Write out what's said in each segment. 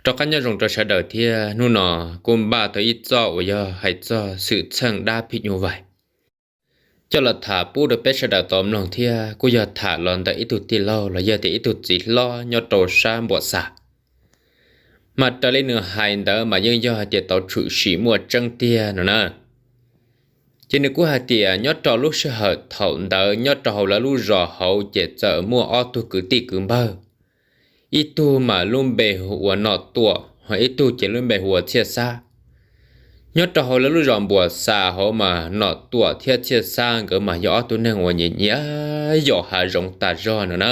Rov qab nyob zoo rau sawv daws thiab, hnub no kuj npaj tau ib txoj uas yog hais txog xwm txheej dab phim nyuj vais coj los tham pub rau peb sawv daws tau mloog thiab, kuj yog tham los ntawm ib tug tij laug los yog tias ib tug txiv hlob nyob rau sab Npuam Xas. Mas raws li nws hais ntawd mas yeej yog hais tias tau tshwm sim muaj tseeb tiag no na. Ces nws kuj hais tias nyob rau lub sij hawm thaum ntawd nyob rau hauv lawv lub zos hauv ces txawm muaj ob tug kwv tij kwv npawg, ib tug mas lub npe hu ua Nom Tuam, ho ib tug ces lub npe hu ua Txhiaj Xab. Nyob rau hauv lawv lub zos Npuam Xas hauv mas Nom Tuam thiab Txhiaj Xab nkawd mas yog ob tug neeg uas nyiam nyiam yos hav zoov tas zog no na.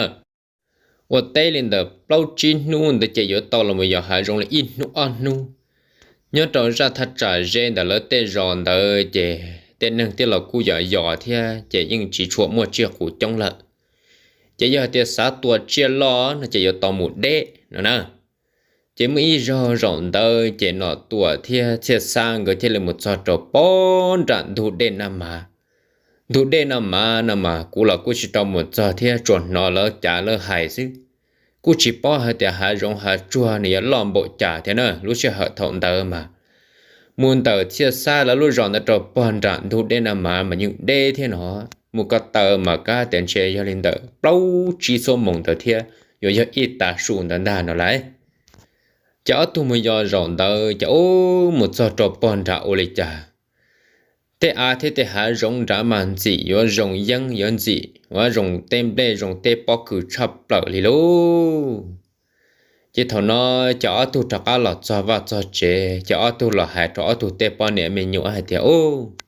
Ua teb li ntawm plaub tsib hnub ntawd ces yuav tau los mus yos hav zoov li ib hnub ob hnub. Nyob rau zaj thaj tsam ze ntawm lawv tej zos ntawd ces tej neeg thiaj los kuj yos yos thiab ces yeej tsis tshua muaj tsiaj qus coob lawm. Ces yog hais tias xav tua tsiaj loj no ces yuav tau mus deb no na. Ces muaj ib zaug zaum ntawd ces Nom Tuam thiab Txhiaj Xab nkawd thiaj li mus txog rau pog nram ntug dej Naj Mav. Ntug dej Naj Mav no mas kuv los kuj tsis tau mus txog thiab, tsuas hnov lawv cav lawv hais xwb. Kuj tsis paub hais tias hav zoov hav tsuag nws yuav loj npaum cas thiab na. Lub sij hawm thaum ntawd mas mus ntawm Txhiaj Xab lawv lub zos ntawd rau pog nram ntug dej Naj Mav mas yeej deb thiab no. Mus ko taw mas kav tias ntshe yog li ntawm plaub tsib xuab moos ntawd thiab yuav yog ib tav su ntawd ntag no lauj. Ces ob tug mus yos zaum ntawd ces ub mus txog rau pog nrad ua li cas, tej av thiab tej hav zoov nrad mas ntxim yuav zoo yeeb yuav ntxim, ua zoo tej nplej zoo tej pob kws tshaj plaws li lauj. Ces thaum no ces ob tug rov qab los txog vaj txog tsev ces ob tug los hais rau ob tug tej poj niam me nyuam hais tias, Ub,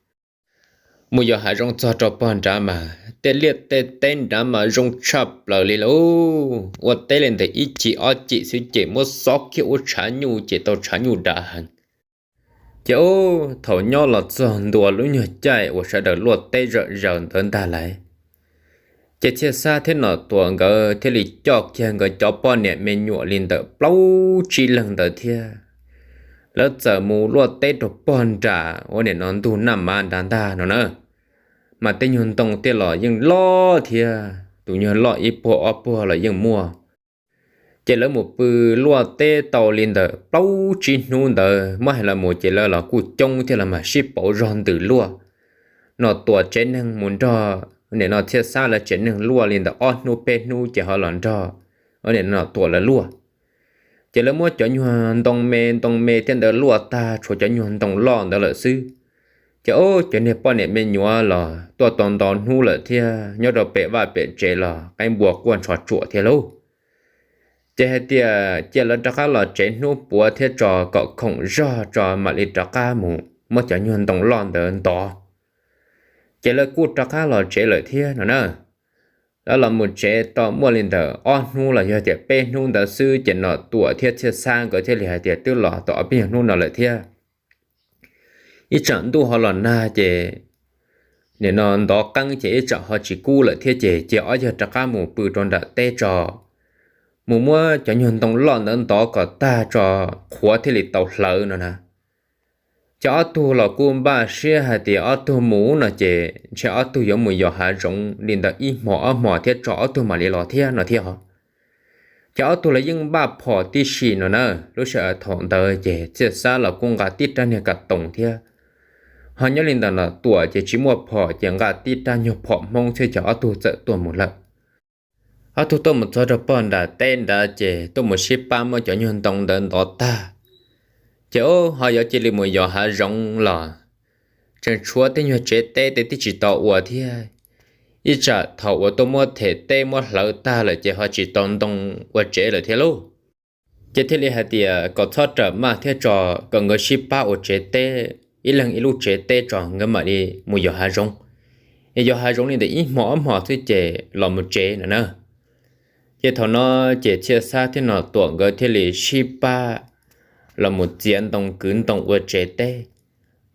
mus yos hav zoov txog rau pog nrad mas tej liaj tej teb nrad mas zoo tshaj plaws li lauj. Ua teb li ntawm ib cim ob cim xwb ces muab xob kiag ua tshav nyuj ces tau tshav nyuj dav heev. Ces ub, thaum nyob los txog ntua lub nyuag caij uas sawv daws luaj teb zom zaws ntawd ntag lauj, ces Txhiaj Xab thiab Nom Tuam nkawd thiaj li coj kiag nkawd cov poj niam me nyuam li ntawm plaub tsib leeg ntawd thiab, lawv txawm mus luaj teb rau pog nram ua nim no ntug Naj Mav nrad ntag no na. Mas tej nyuag ntoo tej los yeej loj thiab, tus nyuag loj ib puag ob puag los yeej muaj. Ces lawv mus pw luaj teb tau li ntawm plaub tsib hnub ntawd, muab hais los mus ces lawv los kuj coob thiab los mas sib pauv zog ntws luaj. Nom Tuam tsev neeg mus nrog nim no Txhiaj Xab lawv tsev neeg luaj li ntawm ob hnub peb hnub ces ho los nrog nim no Nom Tuam lawv luaj. Ces lawv muab cov nyuag ntoo me ntoo me thiab ntawd luaj tag, tshuav cov nyuag ntoo loj ntawd lawm xwb. Ces ub, cov niag poj niam me nyuam los tuaj tau ntau hnub lawm thiab, nyob rau pem vaj pem tsev los qaib npua quaj ntsho tsuam thiab lauj. Ces hais tias cia lawv rov qab los tsev hnub puav thiab tso kom khoom zog tso mam li rov qab mus muab cov nyuag ntoo loj ntawd ntov. Ces lawv kuj rov qab los tsev lawm thiab no na. Lawv los mus tsev tau muaj li ntawm ob hnub los yog tias peb hnub ntawd xwb ces Nom Tuam thiab Txhiaj Xab nkawd thiaj li hais tias twb los tau ob peb nyuag hnub no lawm thiab, ib tsam ntuj ho los nag ces nim no ntov qeeb ces ib tsam ho tsis kub lawm thiab ces cia ob yawg rov qab mus pw rau nram teb tso, mus muab cov nyuag ntoo loj ntawd ntov kom tag tso, qhuav thiaj li tau hlawv no na. Ces ob tug los kuj npaj siab hais tias ob tug mus no ces ntshe ob tug yuav mus yos hav zoov li ntawm ib hmos ob hmos thiab tso ob tug mam li los thiab no thiab os. Ces ob tug los yeej npaj phom tib si no na. Lub sij hawm thaum ntawd ces Txhiaj Xab los kuj nqa tib rab niag kas toos thiab, ho nyob li ntawm Nom Tuam ces tsis muaj phom ces nqa tib rab nyuag phom Hmoob thiab ces ob tug txawm tuaj mus lawm. Ob tug tuaj mus txog rau pog nram teb nrad ces tuaj mus sib pab muab cov nyuag ntoo ntawd ntov tag. Ces ub, ho yuav cia li mus yos hav zoov los tseem tshuav tej nyuag tsev teb tej twb tsis tau ua thiab. Ib tsam thaum uas tuaj muab them teb muab hlawv tag lawm ces ho tsis tau ntoo ua tsev lawm thiab lauj. Ces thiaj li hais tias kom txhob rawm maj thiab tso, kom nkawd sib pab ua tsev teb, ib leeg ib lub tsev teb tso nkawd mam li mus yos hav zoov. Es yos hav zoov li ntawm ib hmos ob hmos xwb ces los mus tsev no na. Ces thaum no ces Txhiaj Xab thiab Nom Tuam nkawd thiaj li sib pab los mus txiav ntoo kwv ntoo ua tsev teb.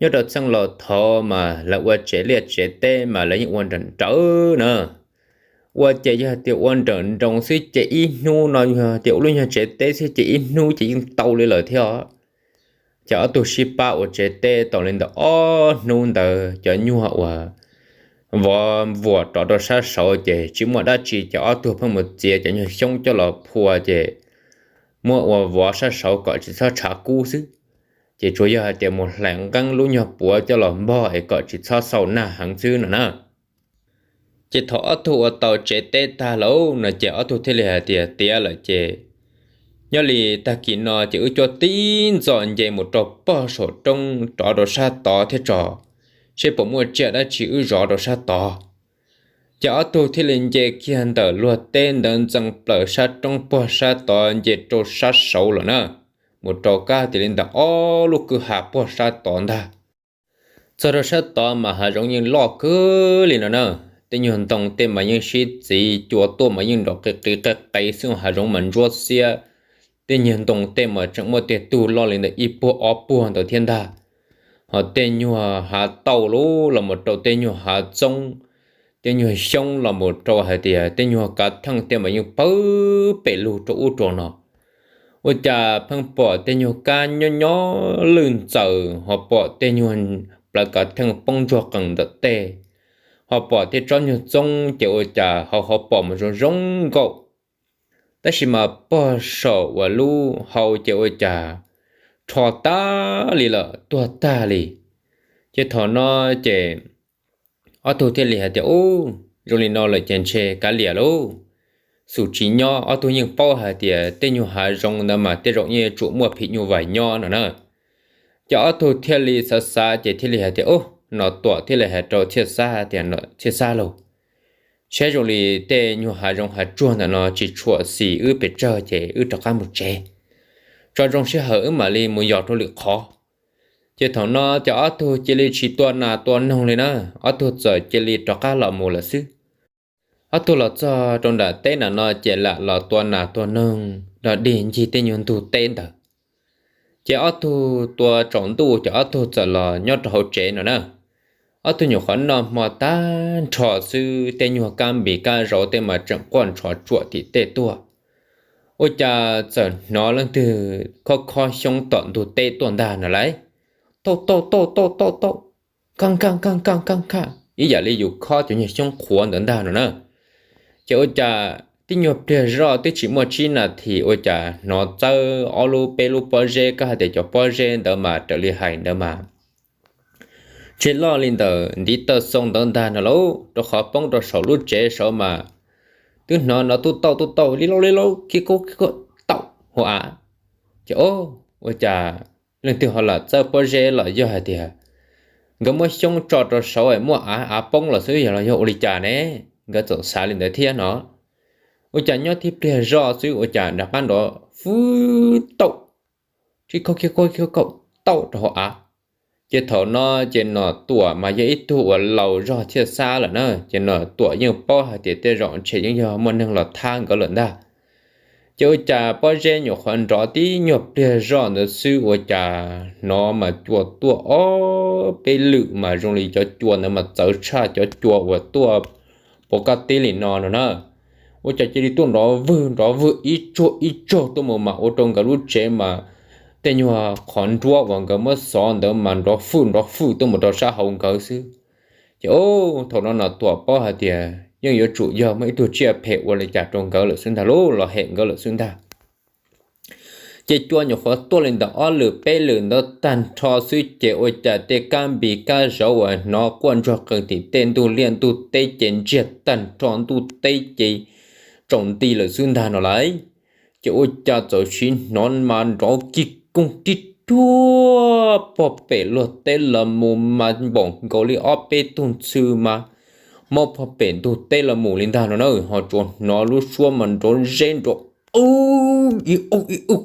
Nyob rau txheej laus thaud mas lawv ua tsev liaj tsev teb mas lawv yeej ua nrawm nrawm na. Ua ces yog tias ua nrawm nroos xwb ces ib hnub no yog tias ua lub nyuag tsev teb xwb ces ib hnub ces yeej tau li lawm thiab os. Ces ob tug sib pab ua tsev teb tau li ntawm ob hnub ntawd cov nyuag uas vov vuas rov rau sab saud ces tsis muaj dab tsi ces ob tug pheej mus txiav cov nyuag xyoob coj los phua ces muab ua vov sab saud kom tsis txhob tshav kub xwb, ces tsuas yog hais tias mus hlais nqeeb lub nyuag puav coj los npog es kom tsis txhob xau nag heev xwb no na. Ces thaum ob tug ua tau tsev teb tag lawm no ces ob tug thiaj li hais tias tiav lawm ces nyob li tag kis no ces wb cuab tib ntxov nce mus rau pog saum roob rov rau sab tod thiab tso, seb puas muaj tsiaj dab tsi wb zov rau sab tod. Ces ob tug thiaj li nce kiag ntawm luag teb ntawd ntxees plaws sab roob pog sab tod nce rau sab saud lawm na, mus rau kab tias li ntawm ob lub kwj ha pog sab tod ntag. Txog rau sab tod mas hav zoov yeej loj kawg li no na, tej nyuag ntoo tej mas yeej sib txiv, cua tuaj mas yeej nrov qis qis qis qis xwb, hav zoov mas ntsuab xiab. Tej nyuag ntoo tej mas tseem muaj tej tug loj li ntawm ib puag ob puag ntawd thiab ntag. Ho tej nyuag hav tauj lub los mus rau tej nyuag hav txoob, tej nyuag xyoob los mus rau hais tias tej nyuag kav theej tej mas yeej pawg pem lug rau ub rau no. Ua cas pheej pom tej nyuag kab nyob nyob lwj ntxaws, ho pom tej nyuag plawv kav theej poob ntsuag qees ntawm tej, ho pom tej tsob nyuag txoob ces ua cas ho ho pom mas zoo zoo nkauj. Tab sis mas pog saum uas lub hau ces ua cas rho tag li lawm, tuag tag li. Ces thaum no ces ob tug thiaj li hais tias, Ub, zoo li no lawm ces ntshe kav liam lauj. Xum tsis nyob, ob tug yeej paub hais tias tej nyuag hav zoov ntawd mas tej zaum yeej yuav tsum muaj phim nyuj vais nyob no na. Ces ob tug thiaj li xav xav ces thiaj li hais tias, Ub, Nom Tuam thiaj li hais rau Txhiaj Xab tias, Txhiaj Xab lauj, saib zoo li tej nyuag hav zoov hav tsuag ntawm no tsis tshua xis wb pes tsawg ces wb rov qab mus tsev, tso zoo sij hawm wb mam li mus yos rau lwm qhov. Ces thaum no ces ob tug cia li tsis tua nas tua noog li na, ob tug txawm cia li rov qab los mus lawm xwb. Ob tug los txog rau nram teb na no ces lam los tua nas tua noog dog dig ncig tej nyuag ntug teb ntawd. Ces ob tug tua tsaus ntuj ces ob tug txawm los nyob rau hauv tsev no na. Ob tug nyuam qhuav noj hmo tag nrho xwb, tej nyuag kab npis kab zauv tej mas tseem quaj ntshov tsuam tim tej tuaj. Ua cas txawm hnov leej twg khob khob xyoob tom ntug teb tuaj ntag no lauj. Tauj, tauj, tauj, tauj, tauj, tauj, kaj kaj kaj kaj kaj kaj, ib yam li yus khob cov nyuag xyoob qhuav ntawd ntag no na. Ces ua cas tib nyuag pliag zoj twb tsis muaj tsib nas this ua cas hnov txawb ob lub peb lub pob zeb, koj hais tias cov pob zeb ntawd mas raws li hais ntawd mas ntshe loj li ntawm ntiv tawj xoo ntawd ntag no lauj, rau qhov poob rau saum lub tsev saud mas twb hnov nrov tub tauj tub tauj li lauj li lauj, kib kub kib kub tauj hauv av. Ces o, ua cas leej twg ho lam txawb pob zeb los yog hais tias nkawd muab xyoob tso rau saud es muaj av, av poob los xwb yog los yog ua li cas ne? Nkawd txawm xav li ntawd thiab no. Ua cas nyob tib pliag zoj xwb ua cas nrov qab nrov fwb tauj, tib kaug kiag kaug kiag kaug tauj rau hauv av. Ces thaum no ces Nom Tuam mas yog ib tug uas laus zog Txhiaj Xab lawm na, ces Nom Tuam yeej paub hais tias tej zaum ntshe yeej yog muaj neeg los thab nkawd lawm ntag. Ces ua cas pob zeb nyuam qhuav nrov tib nyuag pliag zoj ntawd xwb ua cas hnov mas cua tuaj ob peb lwm mas zoo li cov cua ntawd mas txawv tshaj cov cua uas tuaj pov kab tib li no no na. Ua cas cia li tuaj nrov vwg nrov vwg ib tsuag ib tsuag tuaj mus mas ua rau nkawd lub tsev mas tej nyuag qhov nruab uas nkawd muab xov ntawd mas nrov fwj nrov fwj tuaj mus rau sab hauv nkawd xwb. Ces o, thaum no Nom Tuam paub hais tias yeej yuav tsum yog muaj ib tug tsiaj phem ua li cas rau nkawd lawm xwb ntag lauj, los hem nkawd lawm xwb ntag. Ces cua nyuam qhuav tuaj li ntawm ob lwm peb lwm ntawd tag nrho xwb ces ua cas tej kab npis kab zauv uas hnov quaj ntsuag qees tim tej ntug liaj ntug teb ces ntsiag tag nrho ntuj teb ces tsaus nti lawm xwb ntag no lauj. Ces ua cas txawm sis hnov mas nrov kig koog tib ruag pog pem luag teb los mus mas npaum nkaus li ob peb tug ntxhw mas mob pog pem ntug teb los mus li ntag no na, ho tsuas hnov lub suab mas nrov zeb nrov ib ub ib ub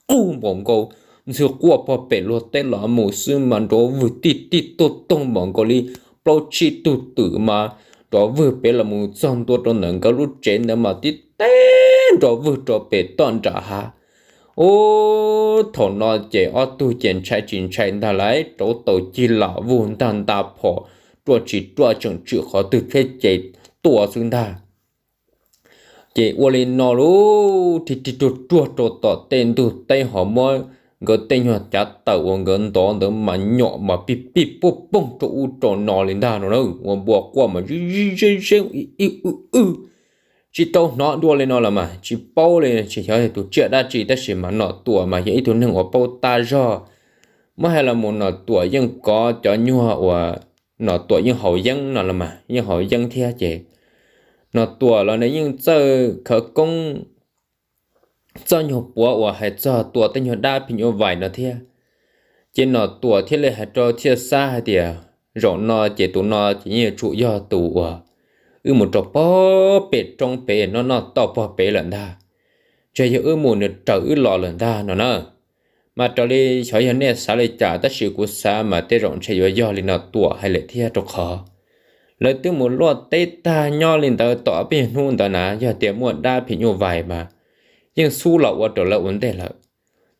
qug npaum nkaus ntxhw quaj pog pem luag teb los mus xwb mas nrov vwg tij tij tuaj toog npaum nkaus li plaub tsib tug twm mas nrov vwg pem los mus txog ntua rau ntawm nkawd lub tsev ntawd mas tib teb nrov vwg rau pem toj nram hav. Ub, thaum no ces ob tug ces ntshai tsis ntshai ntag lauj, rauv taus cig lam vug ntag nta phom ruaj tsis ruaj tseem tswm qhov twg thiab ces tua xwb ntag. Ces ua li no lauj, rig rig ruag ruag rau tom tej ntug teb ho muab nkawd tej nyuag cav tawm uas nkawd ntov ntawd mas nyom mas pig pig puag poog rau ub rau no li ntag no na, ua npua quaj mas zeb zeb zeb ib ib wb wb tsis tau hnov dua li no los mas tsis paub li, tsis xyov yog tus tsiaj dab tsi, tab sis mas Nom Tuam mas yog ib tug neeg uas paub tab zog. Muab hais los mus Nom Tuam yeej kov cov nyuag uas Nom Tuam yeej haus yeeb no los mas yeej haus yeeb thiab ces Nom Tuam los nws yeej txawj khawv koob txoj nyuag puav uas hais txog tua tej nyuag dab phim nyuj vais no thiab. Ces Nom Tuam thiaj li hais rau Txhiaj Xab hais tias, zaum no ces tus no ces yeej yuav tsum yog tus uas wb mus rau pog pem roob pem noj noj toj pog pem lawm ntag. Ntshe yog wb mus nws raws wb los lawm ntag no na. Mas raws li xyov yog nej xav li cas tab sis kuv xav mas tej zaum ntshe yuav yog li Nom Tuam hais lawm thiab, rau qhov lawv twb mus luaj teb tag nyob li ntawd tau ob peb nyuag hnub ntawd na, yog tias muaj dab phim nyuj vais mas yeej xub los ua rau lawv ua ntej lawm.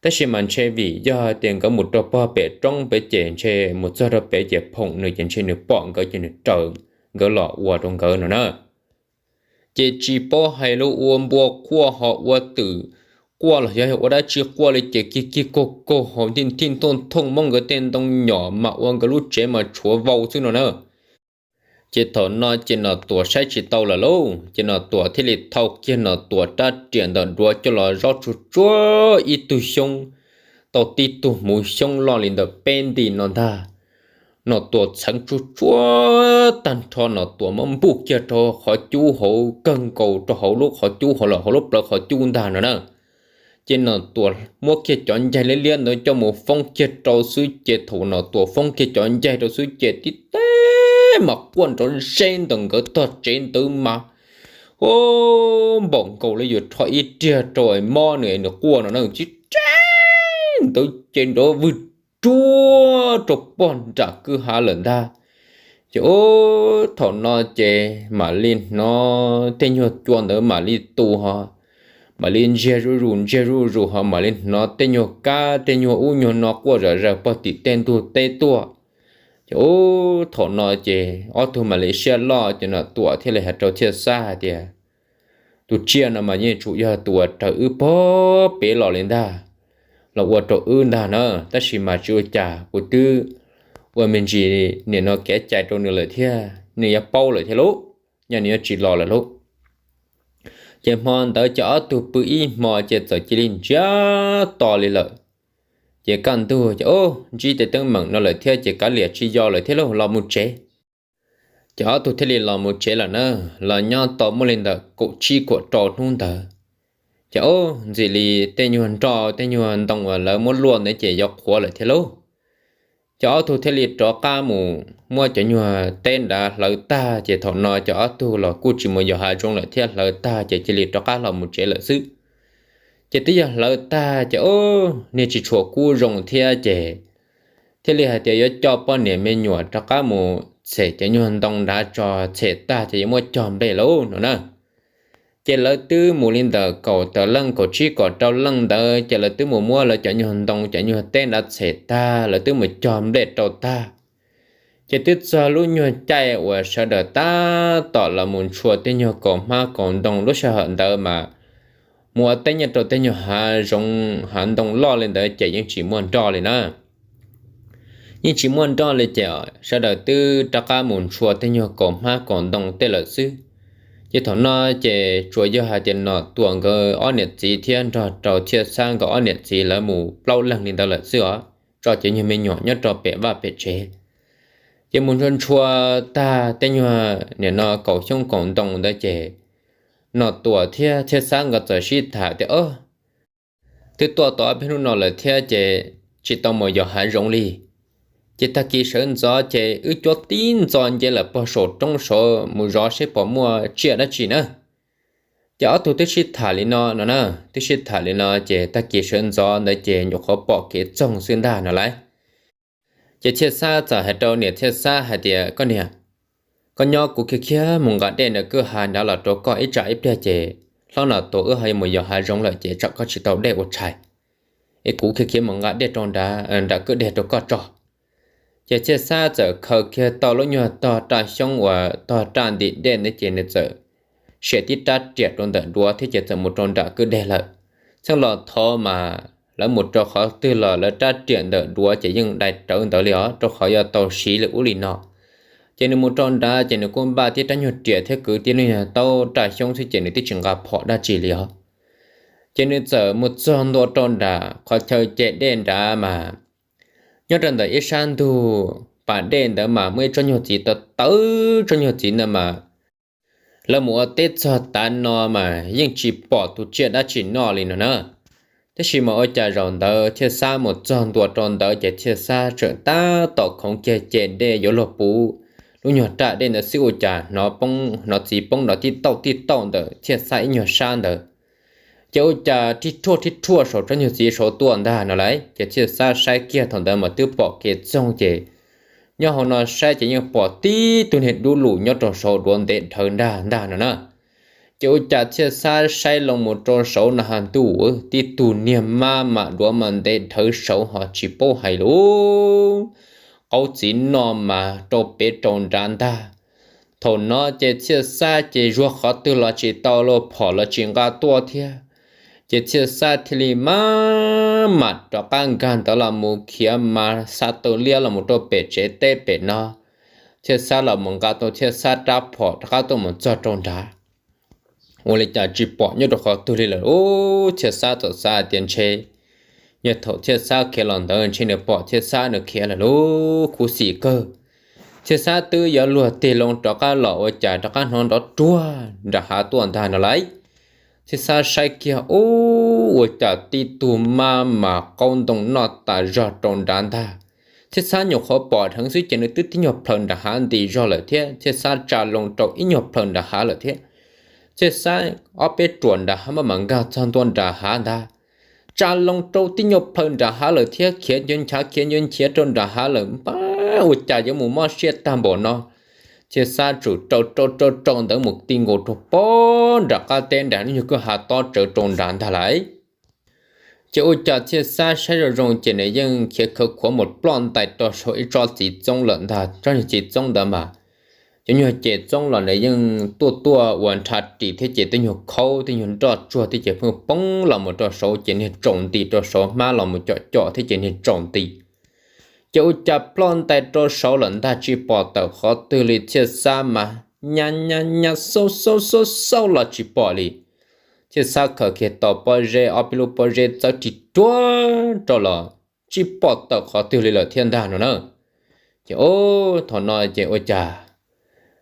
Tab sis mas ntshe vim yog tias nkawd mus rau pog pem roob pem ces ntshe mus txog rau pem ces phoom nws ces ntshe nws pom nkawd ces nws raws nkawd los ua rau nkawd no na. Ces tsis paub hais lub ua npua quaj ho ua twm quaj los yog ua dab tsi quaj li ces kig kig kaug kaug ho thij thij thooj thooj muab nkawd tej ntoo nyom mas ua nkawd lub tsev mas tshuav vau xwb no na. Ces thaum no ces Nom Tuam saib tsis tau lawm lauj, ces Nom Tuam thiaj li thau kiag Nom Tuam rab riam ntawm duav coj los zob tsuag tsuag ib tug xyoob, tau tib tug hmuv xyoob loj li ntawm peb nti no ntag. Nom Tuam txheev tsuag tsuag tag nrho, Nom Tuam muab npuj kiag rau qhov cub hauv, kawg nkaus rau hauv lub qhov cub hauv lawm hauv lub plawv qhov cub ntag no na. Ces Nom Tuam muab kiag cov ncaig liab liab ntawd coj mus foob kiag rau xwb ces thaum Nom Tuam foob kiag cov ncaig rau xwb ces tib teg mas quaj nrov zeb ntawm nkawd tog tsev ntawd mas, o, npaum nkaus li yuav rho ib riag rau mob nws, nws quaj no na, tib teg ntawd ces nrov vwg ruag rau pog nram kwj ha lawm ntag. Ces ub, thaum no ces mam li hnov tej nyuag cua ntawd mam li tu ho, mam li ntsiag zuj zus ntsiag zuj zus ho mam li hnov tej nyuag kab tej nyuag ub nyuag no quaj zom zaws pog tim tej ntug teb tuaj. Ces ub, thaum no ces ob tug mam li siab loj ces Nom Tuam thiaj li hais rau Txhiaj Xab hais tias, tus tsiaj no mas yeej tsum yog tus uas raws wb pog pem los li ntag, los ua rau wb ntag na, tab sis mas tsis ua cas, kuv twb ua me ntsis nim no kev cai rau nws lawm thiab, nws yuav paub lawm thiab lauj, nyob nws yuav tsis los lawm lauj. Ces hmo ntawd ces ob tug pw ib hmo ces txawm cia li ntsiag to li lawm. Ces kaj ntug ces ub, ntsib tej teeb meem no lawm thiab ces kav liam tsis yos lawm thiab lauj, los mus tsev. Ces ob tug thiaj li los mus tsev lawm na, los nyob tau muaj li ntawm kaum tsib kaum rau hnub ntawd, ces ub, ntxim li tej nyuag nroj tej nyuag ntoo uas lawv muab luaj ntawd ces yov qhuav lawm thiab lauj. Ces ob tug thiaj li rov qab mus muab cov nyuag teb nrad hlawv tag ces thaum no ces ob tug los kuj tsis mus yos hav zoov lawm thiab, hlawv tag ces cia li rov qab los mus tsev lawm xwb. Ces twb yog hlawv tag ces ub, niag tsis tshua kub zoo thiab ces thiaj li hais tias yuav coj poj niam me nyuam rov qab mus txhem cov nyuag ntoo nrad tso, txhem tag ces yuav muab cog nplej lauj no na. Ces lawv twb mus li ntawm kaum tawm leej kaum tsib kaum rau leej ntawd ces lawv twb mus muab lawv cov nyuag ntoo cov nyuag teb nrad txhem tag, lawv twb mus cog nplej rau tag. Ces twb txog lub nyuag caij uas sawv daws tab tom los mus ntshua tej nyuag kaus hmab kaus ntoo lub sij hawm ntawd mas mus ua teb nyob rau tej nyuag hav zoov hav ntoo loj li ntawd ces yeej tsis muaj nroj li na. Yeej tsis muaj nroj li ces sawv daws twb rov qab mus ntshua tej nyuag kaus hmab kaus ntoo tej lawm xwb. Ces thaum no ces tsuas yog hais tias Nom Tuam nkawd ob niam txiv thiab nrog rau Txhiaj Xab nkawd ob niam txiv lawv mus plaub leeg li ntawd lawm xwb os, tso cov nyuag me nyuam nyob rau pem vaj pem tsev. Ces mus ntshua ntshua tag tej nyuag nim no kaus xyoob kaus ntoo ntawd ces Nom Tuam thiab Txhiaj Xab nkawd txawm sib tham tias, o, twb tuaj tau ob peb hnub no lawm thiab ces tsis tau mus yos hav zoov li. Ces tag kis sawv ntxov ces wb cuab tib ntxo nce lawm pog saum roob saud mus zov seb puas muaj tsiaj dab tsi na. Ces ob tug twb sib tham li no no na, twb sib tham li no ces tag kis sawv ntxov ntawd ces nyuam qhuav pom kev txoog xwb ntag no lauj. Ces Txhiaj Xab txawm hais rau niam Txhiaj Xab hais tias, koj niam, koj nyob kuv khiav khiav mus nqa dej ntawm kwj ha nrad los rau koj ib tsam ib pliag ces hlob Nom Tuam wb ho yuav mus yos hav zoov lawm ces tsam koj tsis tau dej ua tshais, es kuv khiav khiav mus nqa dej rau nram kwj dej rau koj tso. Ces Txhiaj Xab txawm khaws kiag tau lub nyuag tog raj xyoob uas tog raj ntim dej ntawd ces nws txawm siam tib rab riam rau ntawm duav thiab ces txawm mus rau nram kwj dej lawm. Txheej los thov mas lawv mus rau qhov twg los lawv rab riam ntawm duav ces yeej dai rawv ntawd li os, rau qhov yog tau siv li ub li no. Ces nws mus rau nrad ces nws kuj npaj tib rab nyuag riam thiab kwv tib lub nyuag taub raj xyoob xwb ces nws twb tsis nqa phom dab tsi li os. Ces nws txawm mus txog ntua rau nram qhov chaw ce dej nrad mas nyob rau ntawm ib sab ntug pas dej ntawd mas muaj ib tsob nyuag txiv tawv tawv, tsob nyuag txiv ntawd mas lawv mus ua teb txog tav no mas yeej tsis pom tus tsiaj dab tsi noj li no na. Tab sis mas ua cas zaum ntawd Txhiaj Xab mus txog ntua rau ntawd ces Txhiaj Xab tseem tab tom khoov kiag ce dej yuav luag puv lub nyuag raj dej ntawd xwb ua cas hnov poob, hnov txiv poob nrov tib tauj tib tauj ntawm Txhiaj Xab ib nyuag sab ntawd. Ces ua cas rhij rhuaj rhij rhuaj saum tsob nyuag txiv saud tuaj ntag no lauj. Ces Txhiaj Xab saib kiag thaum ntawd mas twb pom kev txoog ces nyob hauv no saib ces yeej pom tib tug niag dub lum nyob rau saud duav ntev dhawv nrag ntag no na. Ces ua cas Txhiaj Xab saib loo mus rau saud no has ntuj, tib tug niag mab mas duav mas ntev dhawv saud ho tsis paub hais lus, qaub txiv no mas rau pem rau nrad ntag. Thaum no ces Txhiaj Xab ces zuag qhov twg los tsis tau los phom los tsis nqa tuaj thiab. Ces Txhiaj Xab thiaj li maj mam rov qab nkag ntawd los mus khiav mas xa taw liab los mus rau pem tsev teb pem no. Txhiaj Xab los mus nqa tau Txhiaj Xab rab phom rov qab tuaj mus txog rau nrad. Ua li cas tsis pom nyob rau qhov twg li lawm. Ub, Txhiaj Xab txawm xav hais tias ntshe yog thaum Txhiaj Xab khiav los ntawd ntshe nws pom Txhiaj Xab nws khiav lawm lauj, khuv xim kawg. Txhiaj Xab twb yuav luag tig loo rov qab los ua cas rov qab hnov nrov ruag nram hav tuaj ntag no lauj. Txhiaj Xab saib kiag ub, ua cas tib tug mab mas qaub ntoo noj tas zog rau nrad ntag. Txhiaj Xab nyuam qhuav pom dheev xwb ces nws twb tib nyuag plaws nram hav nti zog lawm thiab. Txhiaj Xab tsa loo rau ib nyuag plaws nram hav lawm thiab. Txhiaj Xab ob peb ruam nram hav maj mam nkag txog ntua nram hav ntag. Tsa loo rau tib nyuag plaws nram hav lawm thiab, khiav nco nchav khiav nco nchav rau nram hav lawm, pab ua cas yuav mus mob siab tag npaum no. Txhiaj Xab tsum rau rau rau rau ntawd mus ti nkaus rau pog nram qab teb nram lub nyuag kwj ha tob tsawv rau nrad ntag lauj. Ces ua cas Txhiaj Xab saib zoo zoo ces nws yeej khiav khawv khuav mus ploj ntais rau saum ib tsob txiv txoob lawm ntag. Tsob nyuag txiv txoob ntawd mas cov nyuag ces txoob los nws yeej tuaj tuaj ua nrhav ris thiab ces tej nyuag khaub tej nyuag nroj tsuag thiab ces pheej poob los mus rau saud ces niag tsaus nti rau saud, hmab los mus com com thiab ces niag tsaus nti. Ces ua cas ploj ntais rau saud lawm ntag, tsis pom tawm qhov twg li. Txhiaj Xab mas nyas nyas nyas xauj xauj xauj xauj los tsis pom li. Txhiaj Xab khaws kiag tau pob zeb, ob peb lub pob zeb txawb rig ruag rau los tsis pom tawm qhov twg li lawm thiab ntag no na. Ces thaum no ces ua cas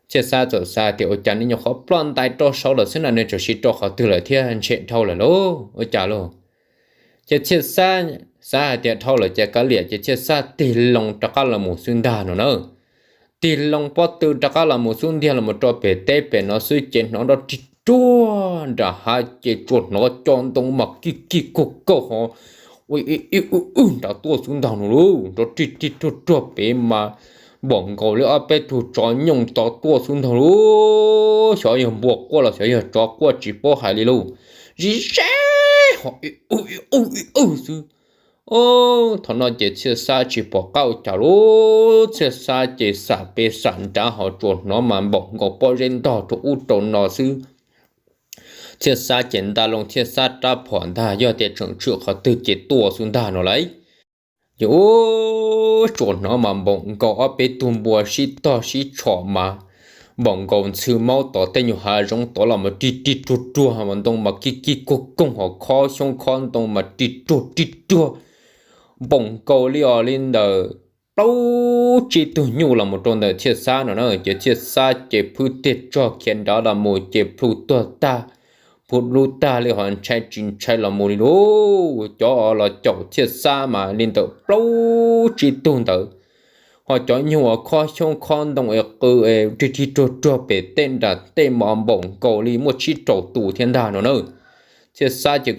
Txhiaj Xab txawm xav tias ua cas nws nyuam qhuav ploj ntais rau saud lawm xwb na, nws tseem tsis rau qhov twg lawm thiab, ntshe dhau lawm lauj, ua cas lauj. Ces Txhiaj Xab xav hais tias dhau lawm ces kav liam, ces Txhiaj Xab tig loo rov qab los mus xwb ntag no na. Tig loo pob tw rov qab los mus xub ntiag los mus rau pem teb pem no xwb ces hnov nrov rig ruag nram hav ces tsuas hnov cov ntoo mas kig kig kaug kaug ho ib ub wb nram tuaj xwb ntag no lauj. Nrov rig rig ruag ruag pem mas npaum nkaus li ob peb tug tsov nyooj tod tuaj xwb ntag lauj. Xyov yog npua quaj los xyov yog tsov quaj tsis paub hais li lauj. Zim zeb ho ib ub ib ub ib ub xwb. Thaum no ces Txhiaj Xab tsis pom qab ua cas lauj, Txhiaj Xab ces xam pem xam nrad ho tsuas hnov mas npaum nkaus pob zeb ntog rau ub rau no xwb. Txhiaj Xab ces nta loo Txhiaj Xab rab phom ntag, yog tias tseem tshwm qhov twg ces tuaj xwb ntag no lauj. Ces ub, tsuas hnov mas npaum nkaus ob peb tug npua sib tog sib tshom mas npaum nkaus ntxhw maub tod tej nyuag hav zoov tod los mus rig rig ruag ruag, mas ntoo mas kig kig kaug koog ho khob xyoob khob ntoo mas rig ruag rig ruag npaum nkaus li os li ntawm plaub tsib tug nyuj los mus rau ntawm Txhiaj Xab no na. Ces Txhiaj Xab ces phwj tiag tsog khiav nrad los mus ces plhu tuag tag, plhu dub tag li ho ntshai tsis ntshai los mus li lauj. Cov los caum Txhiaj Xab mas li ntawm plaub tsib tug ntawd, ho cov nyuj uas khob xyoob khob ntoo es qw es rig rig ruag ruag pem tej nram tej mas npaum nkaus li muaj tsib rau tus thiab ntag no na. Txhiaj Xab ces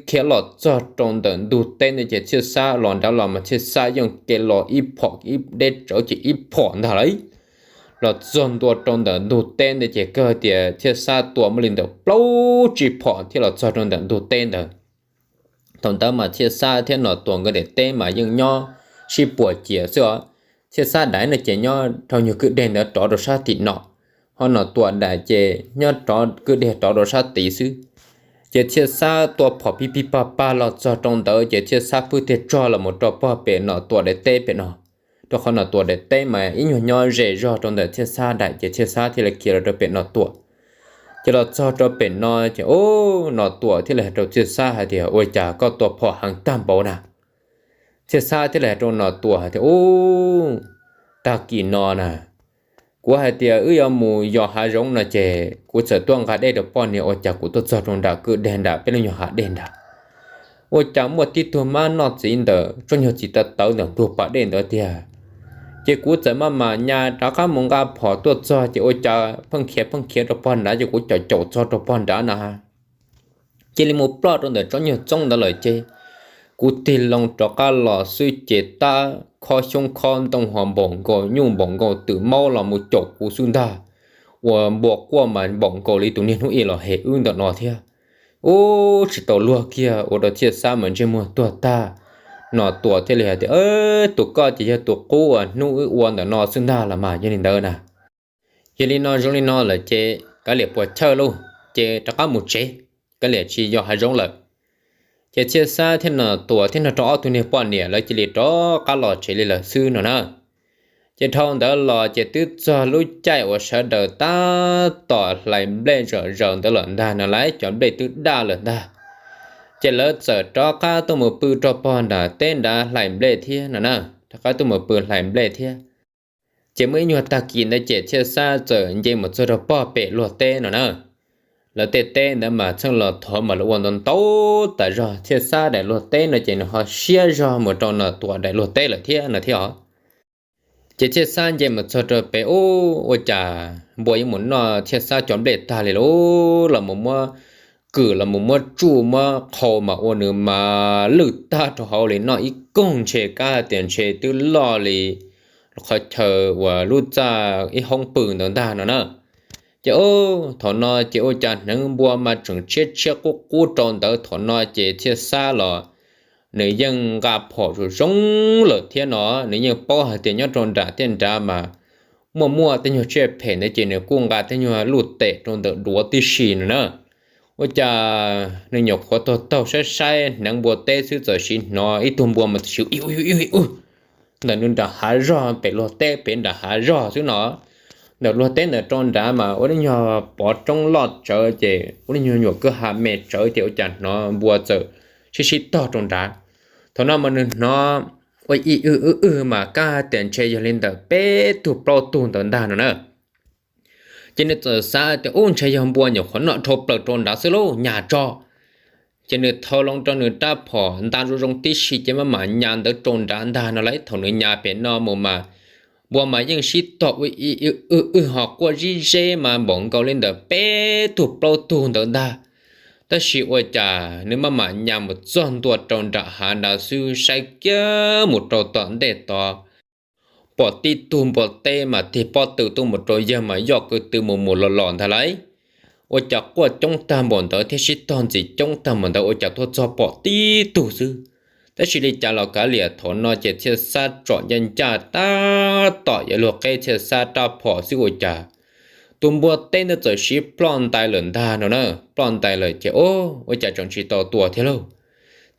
khiav los txog rau ntawm ntug teb ntawd ces Txhiaj Xab los nrad los mas Txhiaj Xab yeej ke los ib phom ib deb tsawv ces ib phom ntag lauj. Los txog ntua rau ntawm ntug teb ntawd ces kawg tias Txhiaj Xab tua muaj li ntawm plaub tsib phom thiab los txog rau ntawm ntug teb ntawd. Thaum ntawd mas Txhiaj Xab thiab Nom Tuam nkawd daim teb mas yeej nyob sib puas ciam xwb os. Txhiaj Xab daim no ces nyob rau nyuag kwj deg ntawd rov rau sab tim no, ho Nom Tuam daim ces nyob rov kwj deg rov rau sab tid xwb. Ces Txhiaj Xab tua phom pig pig pag pag los txog rau ntawd ces Txhiaj Xab phwj tiag tsog los mus rau pog pem Nom Tuam daim teb pem no. rau qhov Nom Tuam daim teb mas ib nyuag nyob ze zog rau ntawm Txhiaj Xab daim, ces Txhiaj Xab thiaj li khiav los rau pem Nom Tuam. Ces los txog rau pem no ces ub, Nom Tuam thiaj li hais rau Txhiaj Xab hais tias, Ua cas koj tua phom heev tag npaum na? Txhiaj Xab thiaj li hais rau Nom Tuam hais tias, Ub, tag kis no na, kuv hais tias wb yuav mus yos hav zoov no ces kuv txawm tuaj nqa dej rau poj niam, ua cas kuv tuaj txog rau nram kwj deg nram peb lub nyuag hav dej nrad, ua cas muaj tib tug mab noj txiv ntawm tsob nyuag txiv tawv tawv ntawm ntug pas dej ntawd tiag. Ces kuv txawm maj mam nyas rov qab mus nqa phom tuaj txog ces ua cas pheej khiav pheej khiav rau pog nrad, ces kuv caum caum txog rau pog nrad na, cia li mus ploj rau ntawm tsob nyuag txoob ntawd lawm ces kuv tig loo rov qab los xwb ces tab khob xyoob khob ntoo ho npaum nkaus nyuj npaum nkaus twm maub los mus caum kuv xwb ntag, uas npua quaj mas npaum nkaus li tus niag hnub ib los hem wb ntawm no thiab. Ub, tsis tau luag kiag, ua rau Txhiaj Xab mas ntsej muag tuag tag. Nom Tuam thiaj li hais tias, Tus koj ces yog tus qub uas hnub wb ua ntawm no xwb ntag los mas yog li ntawd na. Yog li no zoo li no lawm ces kav liam puas chawj lauj, ces rov qab mus tsev, kav liam tsis yos hav zoov lawm. Ces Txhiaj Xab thiab Nom Tuam thiab nrog rau ob tug niag poj niam lawv cia li rov qab los tsev li lawm xwb no na. Ces dhau ntawd los ces twb txog lub caij uas sawv daws tab tom hlais nplej zom zaws ntawd lawm ntag no lauj, cov nplej twb daj lawm ntag. Ces lawv txawm rov qab tuaj mus pw rau pog nram teb nrad hlais nplej thiab no na, rov qab tuaj mus pw hlais nplej thiab. Ces muaj ib nyuag tag kis ntawd ces Txhiaj Xab txawm nce mus txog rau pog pem luag teb no na. Lawv tej teb ntawd mas txheej los thov mas lawv ua ntau ntau tas zog, Txhiaj Xab daim luag teb no ces nws ho siab zog mus rau Nom Tuam daim luag teb lawm thiab no thiab os. Ces Txhiaj Xab nce mus txog rau pem ub, ua cas npua yuav mus noj Txhiaj Xab cov nplej tag li lauj, los mus muab kwm los mus muab tsuj muab qhau mas ua nws mas lwj tag rau hauv li, noj ib koog ntshe kab tias ntshe twb loj li qhov chaw uas lub txaj ib hoob pw ntawd ntag no na. Ces thaum no ces ua cas hneev npua mas tseem tshiab tshiab qub qub rau ntawd, thaum no ces Txhiaj Xab los nws yeej nqa phom zoo zoo lawm thiab no, nws yeej paub hais tias nyob rau nram tej nrad mas muaj muaj tej nyuag tsiaj phem ntawd ces nws kuj nqa tej nyuag luj tem rau ntawm duav tib si no na. Ua cas nws nyuam qhuav taug taug saib saib hneev npua teb xwb txawm sim hnov ib tug npua mas txawm sim ntawm nws nram hav zog, pem luag teb pem nram hav zog xwb no. Ntawm luag teb ntawm rau nrad mas ua li nyuag pov roob loj tsawv ces ua li nyuag nyuam kwj ha me tsawv ces ua cas hnov npua txawm sib sib tog rau nrad. Thaum no mas nws hnov ua ib wb wb wb mas kab tias ntshe yog li ntawm peb tug plaub tug ntawd ntag no na. Ces nws txawm xav tias ub, ntshe yog npua nyuam qhuav noj dhau plaws rau nrad xwb lauj, nyas tso. Ces nws thau loo rau nws rab phom nta zoo zoo tib si ces maj mam nyas ntawd rau nrad ntag no lauj. Thaum nws nyas pem no mus mas npua mas yeej sib tog ua ib wb wb ho quaj zib zeb mas npaum nkaus li ntawm peb tug plaub tug ntawd ntag. Tab sis ua cas nws maj mam nyas mus txog ntua rau nram hav nrad xwb saib kiag mus rau tom ntej tod pom tib tug npua teb mas tig pob tw tuaj mus rau yawg mas yoj ko tw mus mus los los ntag lauj. Ua cas quaj coob tag npaum ntawd thiab sib tog ntxim coob tag npaum ntawd ua cas tuaj txog pom tib tug xwb. Tab sis li cas los kav liam, thaum no ces Txhiaj Xab tsom ncaj ncaj tab tom yuav luag qeb Txhiaj Xab rab phom xwb ua cas tus npua teb ntawd txawm sib ploj ntais lawm ntag no na. Ploj ntais lawm ces ua cas tseem tsis tau tua thiab lauj.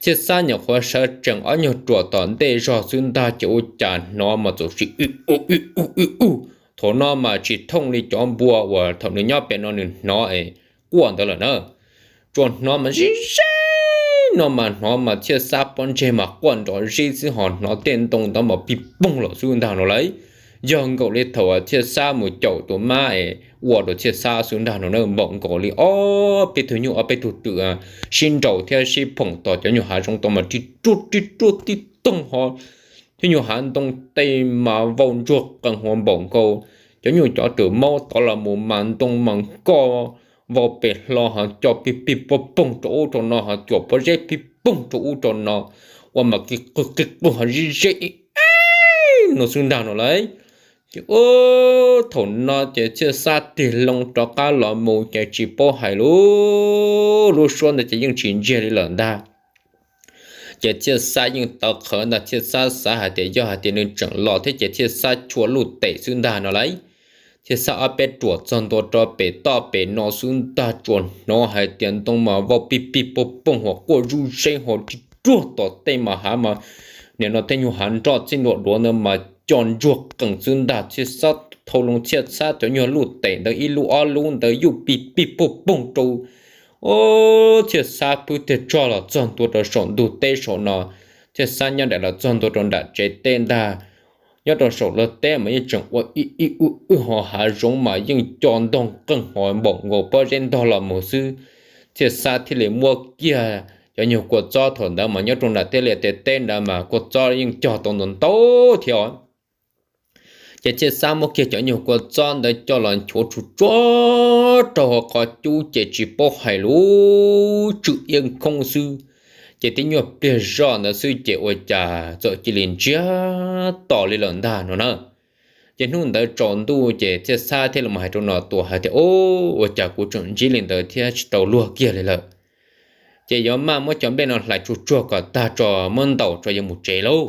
Txhiaj Xab nyuam qhuav sawv tsees ob nyuag ruam tom ntej zog xwb ntag ces ua cas hnov mas txawm sim u u u u u. Thaum no mas tsis thooj li cov npua uas thaum nws nyob pem no nws hnov es quaj ntawd lawm na. Tsuas hnov mas zib zeb no mas hnov mas Txhiaj Xab pob ntseg mas quaj nrov zib xwb, ho hnov tej ntoo ntawd mas pig poog lawm xwb ntag no lauj. Yog nkaus li thaum Txhiaj Xab mus caum tus mab es ua rau Txhiaj Xab xwb ntag no na, npaum nkaus li ob peb tug nyuj ob peb tug twm sib nraus thiab sib phoom tom cov nyuag hav zoov tod mas rig ruaj rig ruaj tib toog ho thiab nyuag hav ntoo tej mas vau ntsuag qees ho npaum nkaus cov nyuj cov twm maub tod los mus mas ntoo mas nkoj vau pes hlo ho co pig pig poog poog rau ub rau no ho cuam pob zeb pig poog rau ub rau no ua mas qig qwg qig qwg ho zib zeb ib no xwb ntag no lauj. Ces thaum no ces Txhiaj Xab tig loo rov qab los mus ces tsis paub hais lub, lub suab ntawd ces yeej tsis ntsiag li lawm ntag. Ces Txhiaj Xab yeej tau qhawv ntag, Txhiaj Xab xav hais tias yog hais tias nws tseem los thiab ces Txhiaj Xab chua luj tem xwb ntag no lauj. Txhiaj Xab ob peb ruam txog ntua rau pem toj pem no xwb ntag tsuas hnov hais tias ntoo mas vau pig pig poog poog ho quaj zub zeb ho rig ruaj tom tej mas hav mas nim no tej nyuag hav nroj txij ntua duav ntawd mas co ntsuag qees xwb ntag. Txhiaj Xab thau loo Txhiaj Xab cov nyuag luj tes ntawd ib lub ob lub ntawd yuj pig pig puag poog rau Txhiaj Xab pwb tiag tso los txog ntua rau saum ntug teb saum no. Txhiaj Xab nyob nraim los txog ntua rau nram tsev teb ntag. Nyob rau saum lawv teb mas yeej tseem ua ib ib wb wb ho hav zoov mas yeej co ntog qeej ho npaum nkaus pob zeb ntog los mus xwb. Txhiaj Xab thiaj li muab kiag cov nyuag kua txob thaum ntawd mas nyob rau nram tej liaj tej teb ntawd mas kua txob yeej cog tau ntau ntau thiab os. Ces Txhiaj Xab muab kiag cov nyuag kua txob ntawd coj los nchuav tsuj tsuag rau hauv qhov cub ces tsis paub hais lus, tswm iab khoob xwb. Ces tib nyuag pliag zoj ntawd xwb ces ua cas txawm cia li ntsiag to li lawm ntag no na. Ces hnub ntawd tsaus ntuj ces Txhiaj Xab thiaj li mus hais rau Nom Tuam hais tias, Ub, ua cas kuv tseem ntsib li ntawd thiab tsis tau luag kiag li lawm. Ces yuav maj muab cov nplej no hlais tsuag tsuag kom tag tso muab ntaus tso yuav mus tsev lauj.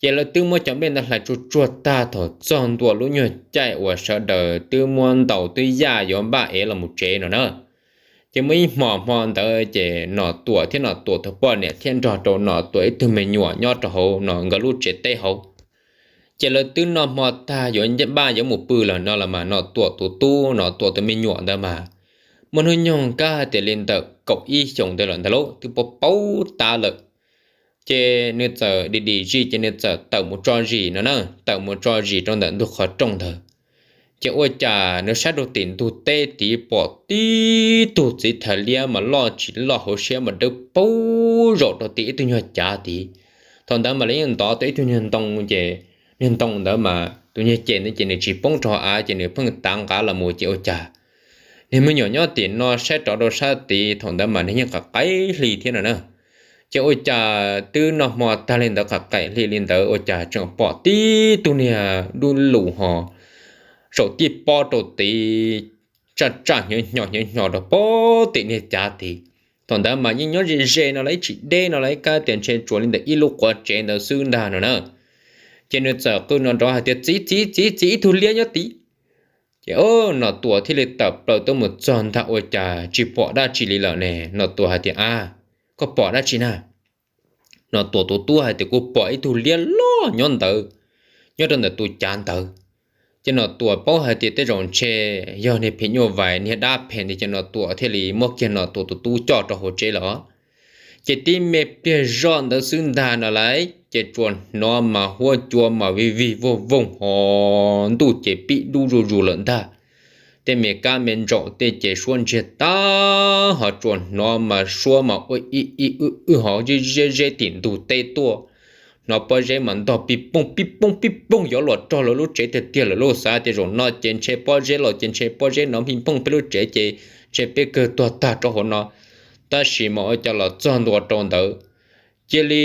Ces lawv twb muab cov nplej ntawd hlais tsuag tsuag tag thaum txog ntua lub nyuag caij uas sawv daws twb muab ntaus twb yaj yuav npaj ev los mus tsev no na. Ces muaj ib hmo hmo ntawd ces Nom Tuam thiab Nom Tuam tus poj niam thiab nrog rau Nom Tuam ib tug me nyuam nyob rau hauv no nkawd lub tsev teb hauv. Ces lawv twb noj hmo tag yuav npaj yuav mus pw lawm no los mas Nom Tuam tus tub, Nom Tuam tus me nyuam ntawd mas muaj hnub nyoog kab hais tias li ntawm kaum ib xyoos ntawd lawm ntag lauj, twb paub paub tab lawm. Ces nws txawm dim dim zis ces nws txawm tawm mus tso zis no na, tawm mus tso zis rau ntawm ntug qhov rooj ntawd. Ces ua cas nws saib rau tim ntug teb tid pom tib tug txiv thais liab mas loj tsis loj hauv siab mas dawb paug zaum rau tim ib tug nyuag cav tid. Thaum ntawd mas lawv yeej ntov tau ib tug nyuag ntoo ces niag ntoo ntawd mas tus nyuag ceg ntawd ces nws tsis poob rau av ces nws pheej tav nqav los mus ces ua cas niag me nyuam nyob tim no saib rov rau sab tid thaum ntawd mas nws yeej qaim qaim hli thiab no na. Ces ua cas twb noj hmo tag li ntawd qaim qaim hli li ntawd ua cas tseem pom tib tug niag dub lus ho saum tij pob rau tid, tsaj tsaj hnyo hnyo hnyo hnyo rau pem tim niag cav tid. Thaum ntawd mas yeej nyob ze ze no los ib tsis deb no los ib kab tias ntshe tsuas li ntawm ib lub quav tsev ntawd xwb ntag no na. Ces nws txawm qw no nrov hais tias, Txiv, txiv, txiv, txiv, ib tug liab nyob tid. Ces Nom Tuam thiaj li tawm plaws tuaj mus txog ntag ua cas tsis pom dab tsi li lawm ne. Nom Tuam hais tias, A, koj pom dab tsi na? Nom Tuam tus tub hais tias, Kuv pom ib tug liab loj nyob ntawd, nyob rau ntawm tus cav ntawd. Ces Nom Tuam paub hais tias tej zaum ntshe yog niag phim nyuj vais niag dab phem ntawd ces Nom Tuam thiaj li muab kiag Nom Tuam tus tub coj rau hauv tsev lawm. Ces tib me pliag zoj ntawd xwb ntag no lauj ces tsuas hnov mas huab cua mas vig vig voog voog ho ntuj ces pib dub zuj zus lawm ntag. Tej me kab me ntsaum tej ces suab ntsiag tag ho tsuas hnov mas suab mas ua ib ib wb wb ho zeb zeb zeb tim ntug teb tuaj. Hnov pob zeb mas ntog pib pooj pib pooj pib pooj yuav los rog lawv lub tsev tiag tiag lawm lauj. Xav tias zaum no ces ntshe pob zeb los ces ntshe pob zeb hnov pib pooj peb lub tsev ces ntshe peb kawg tuag tag rau hauv no. Tab sis mas ua cas los txog ntua rau ntawd cia li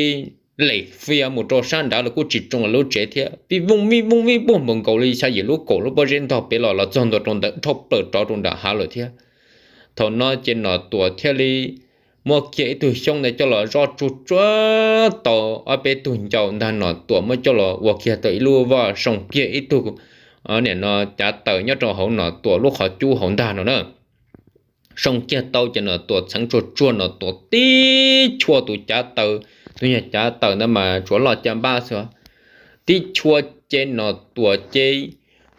lem fias mus rau sab nrad los kuj tsis tsoo lawv lub tsev thiab. Pib vooj mib vooj mib vooj npaum nkaus li xya yim lub kaum lub pob zeb ntog pem los los txog ntua rau ntawd dhau plaws rov rau nram hav lawm thiab. Thaum no ces Nom Tuam thiaj li muab kiag ib tug xyoob ntawd coj los zoj tsuj tsuag tau ob peb tug ncau ntag, Nom Tuam muab coj los ua kiag tau ib lub vaj, soo kiag ib tug, nim no cav taws nyob rau hauv Nom Tuam lub qhov cub hauv ntag no na. Soo kiag tau ces Nom Tuam txheev tsuag tsuag, Nom Tuam tib chua tus cav taws, tus nyuag cav taws ntawd mas tsuas loj caj npab xwb. Tib chua ces Nom Tuam ces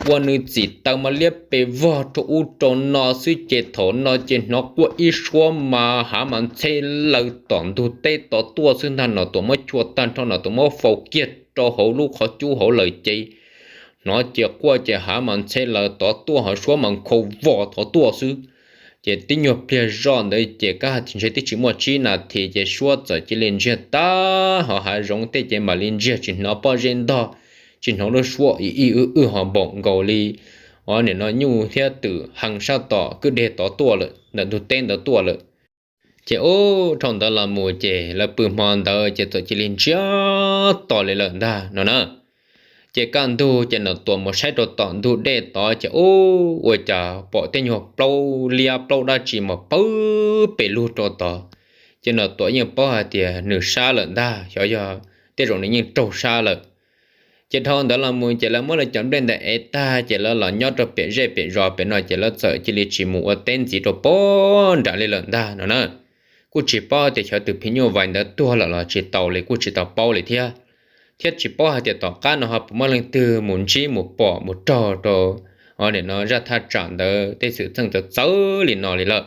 ua nws txim taws mas liab pes vog rau ub rau no xwb ces thaum no ces hnov quaj ib suab mas hav mas ntxhe laws tom ntug teb tod tuaj xwb ntag. Nom Tuam muab chua tag nrho, Nom Tuam muab faus kiag rau hauv lub qhov cub hauv lawm ces hnov ces quaj ces hav mas ntxhe laws tod tuaj ho suab mas nkhaus vos tod tuaj xwb. Ces tib nyuag pliag zoj ntawd ces kab hais tias ntshe twb tsis muaj tsib nas this ces suab txawm cia li ntsiag tag ho hav zoov tej ces mam li ntsiag, tsis hnov pob zeb ntog, tsis hnov lub suab ib ib wb wb ho npaum nkaus li nim no nyuj thiab twm heev sab tom kwj deg tod tuaj lawm, ntawm ntug teb ntawd tuaj lawm. Ces ub, dhau ntawd los mus ces lawv pw hmo ntawd ces txawm cia li ntsiag to li lawm ntag no na. Ces kaj ntug ces Nom Tuam mus saib rau tom ntug dej tod ces ub, ua cas pom tej nyuag plaub liab plaub dab tsi mas pawg pes lug rau tod. Ces Nom Tuam yeej paub hais tias nws sab lawm ntag, xyov yog tej zaum nws yeej raug sab lawm. Ces dhau ntawd los mus ces lawv muab lawv cov nplej ntawd ev tag ces lawv los nyob rau pem zej pem zos pem no ces lawv txawm cia li tsis mus ua teb ntxiv rau pem nrad li lawm ntag no na. Kuj tsis paub tias xyov tus phim nyuj vais ntawd tuag lawm los tsis tau li, kuj tsis tau paub li thiab. thiab tsis paub hais tias tom qab no ho puas muaj leej twg mus ntsib mus pom mus raug rau nim no zaj thaj tsam ntawd tej xwm txheej txawv txawv li no li lawm.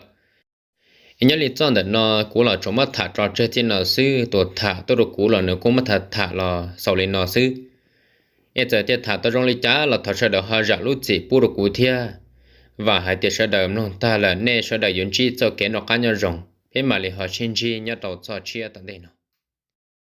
Es nyob li txoj ntawm no kuv los tsuas muab tham tso tseg txij no xwb, tus tham tuaj rau kuv los nws kuj muab tham tham los xaus li no xwb. Es txawm tias tham tau zoo li cas los thov sawv daws ho zam lub txim pub rau kuv thiab. Vam hais tias sawv daws mloog tag lawm nej sawv daws yuav ntsib txoj kev noj qab nyob zoo, peb mam li ho sib ntsib nyob rau txoj tshiab tom ntej no.